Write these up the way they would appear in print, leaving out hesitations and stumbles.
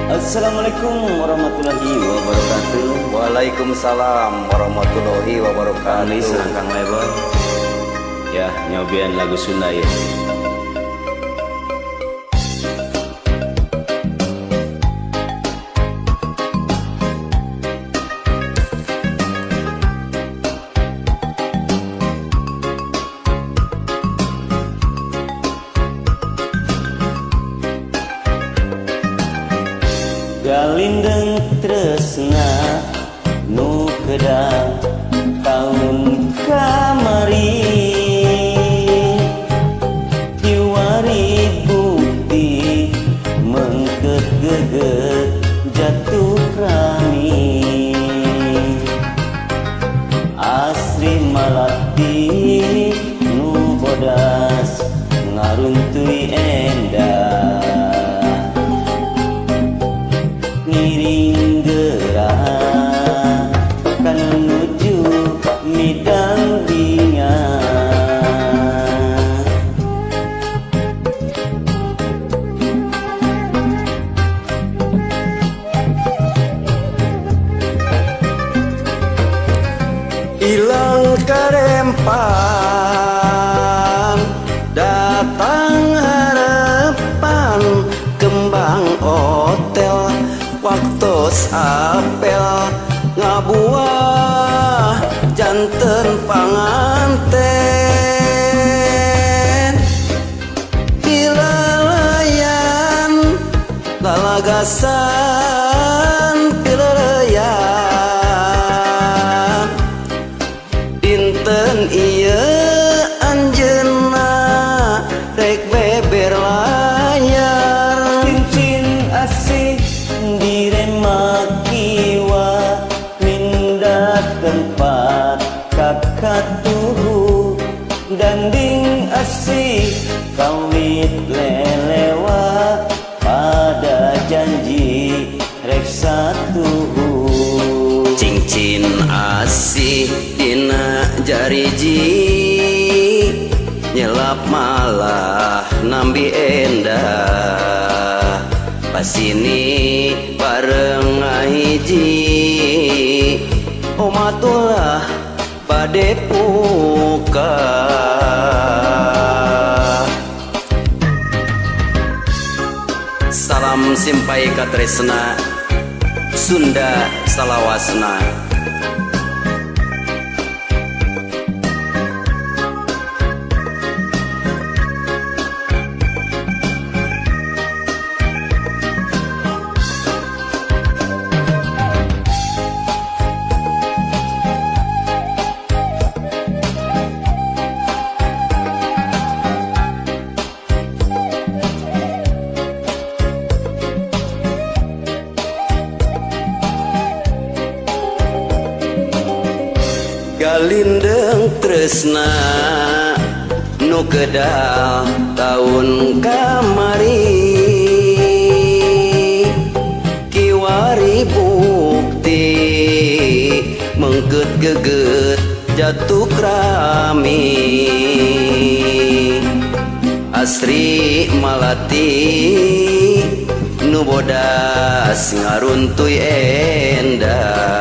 Assalamualaikum warahmatullahi wabarakatuh. Waalaikumsalam warahmatullahi wabarakatuh. Kang Lis, Kang Lebon. Ya, nyobian lagu Sunda ya. Galindeng tresna nu kedah taun kamari, kiwari bukti mengket geget jatuh krami. Asri malati nu bodas ngaruntui endah, ngiring gerah kan menuju midang binga. Ilang karempan datang harapan, kembang hotel waktos apel ngabuah janten panganten. Pilalayan lalagasan pilalayan, dinten ieu anjeunna rek beber layar. Cincin asih diremakiwa mindah tempat kakatuhu, danding asih kawit lelewa pada janji rek satuhu. Cincin asih dina jariji, nyelap malah nambi endah. Pasini bareng ngahiji, omatulah bade puka. Salam simpai katresna, Sunda salawasna. Galindeng tresna nu kedal taun kamari, kiwari bukti mengket geget jatuh krami. Asri malati nu bodas ngaruntui endah,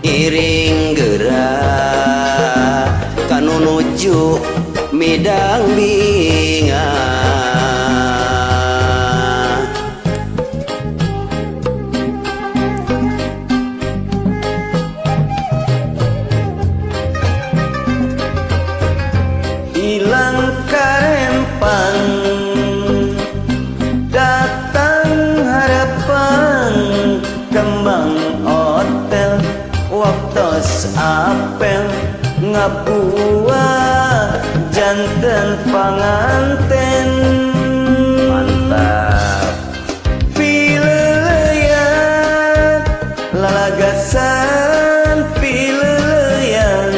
iring gerak kanu nuju midang binga. Ilang karempan datang harapan, kembang hotel waktos apel ngabuah janten panganten. Mantap. Pileleyan lalagasan pileleyan,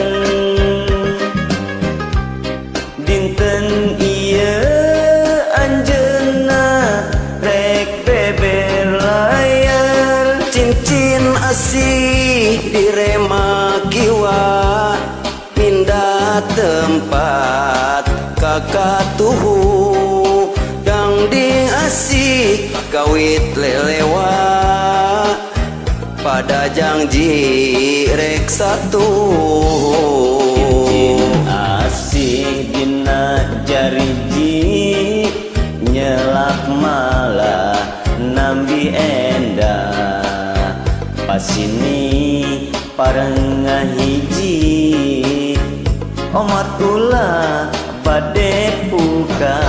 dinten ieu anjeunna rek beber layar. Cincin asih diremakiwa pindah tempat kakatuhu, dangding. asih kawit lelewa pada janji rek satu. Cincin asih dina jariji nyelak malah nambi endah pasini pareng ngahiji omat ulah bade puka.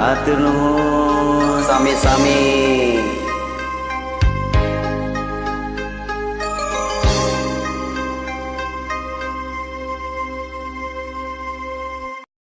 Atur nuhun sami-sami.